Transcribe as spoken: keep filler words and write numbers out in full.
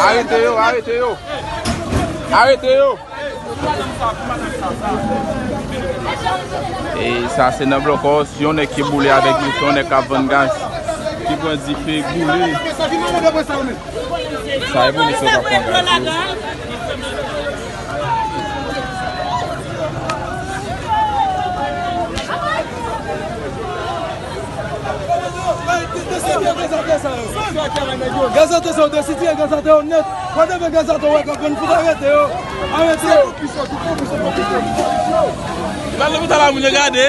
Arete yo, arete yo. Arete yo. E sa se nan Blòkòs, yon nèg ki boule avèk misyon, yon nèg k ap vann gaz. Ki pran dife, boule. Sa e polis yo k ap pran gaz yo. Gazatè sa yo te sitiye, gazatè yo nèt. Pandan men gazatè wè k ap vin fout arete yo. Arete yo. Pral lopital la, moun yo gade.